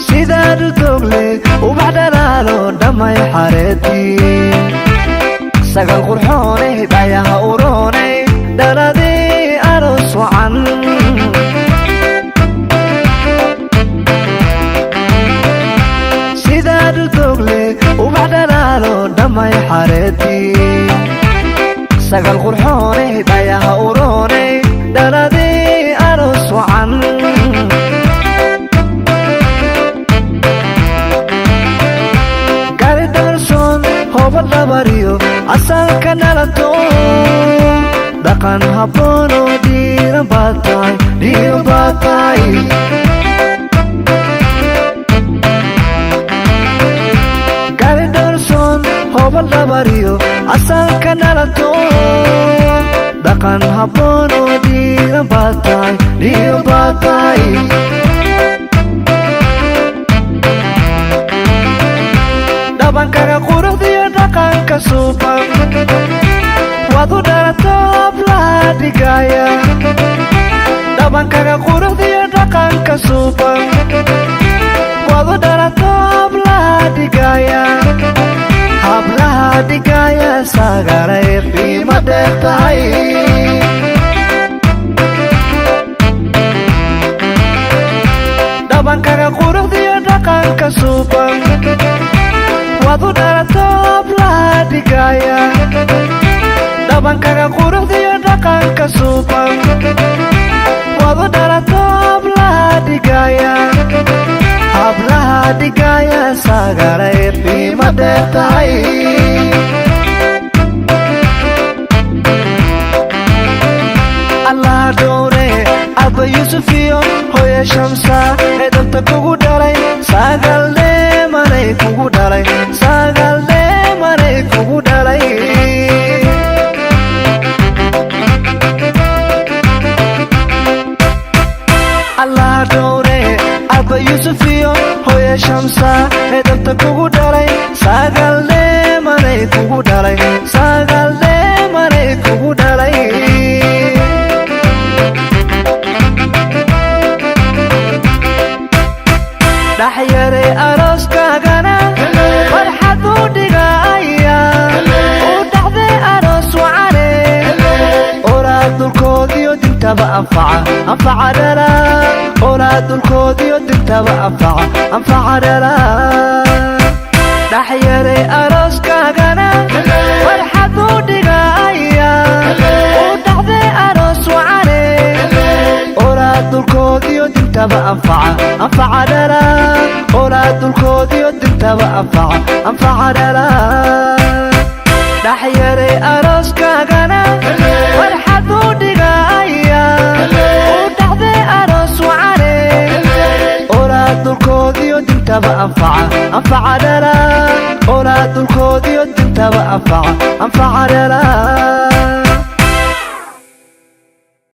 Sidaadu dogle ubax dhalaalo dhammay xareedii, sagal qurxoonay dhayaha uroonay, dhaladii aroos wacan. Sidaadu dogle ubax dhalaalo dhammay xareedii, sagal qurxoonay dhayaha uroonay, dhaladii aroos wacan. Gari darsoon hooba dhabariyo asalka dhalato, dhaqan habboonoo dhiiran baad tahay, dhiiran baad tahay. Gari darsoon hooba dhabariyo asalka dhalato, dhaqan habboonoo dhiiran baad tahay, dhiiran baad tahay. Dhabankaga quruxdiyo dhaqanka suuban waad u dhalato hablaha dhigaya. Dhabankaga quruxdiyo dhaqanka suuban waad u dhalato hablaha dhigaya, hablaha dhigaya, sagaray qiimo dheer tahay. Dhabankaga quruxdiyo dhaqanka suuban waad u dhalato hablaha dhigaya. Dhabankaga quruxdiyo dhaqanka suuban waad u dhalato hablaha dhigaya, hablaha dhigaya, sagaray qiimo dheer tahay. Allah dhowre Abba Yuusuf iyo hooya Shamsa ee dabta kugu dhalay, sagal dheemanay kugu dhalay, sagal dheemanay kugu dhalay. Allah dhowre Abba Yuusuf iyo hooya Shamsa ee dabta kugu dhalay, sagal dheemanay kugu dhalay, sagal dheemanay kugu dhalay. Dhaxyaray arooskaagana farxad u dhigaya, u dhaxday aroos wacane, olaad dhulkoodiyo dintaba anfaca, anfaca dhala. Olaad dhulkoodiyo dintaba anfaca, anfaca dhala. Dhaxyaray arooskaagana farxad u dhigaya, u dhaxday aroos wacane, olaad dhulkoodiyo dintaba anfaca, anfaca dhala. Olaad dhulkoodiyo dintaba anfaca, anfaca dhala. Dhaxyaray arooskaagana.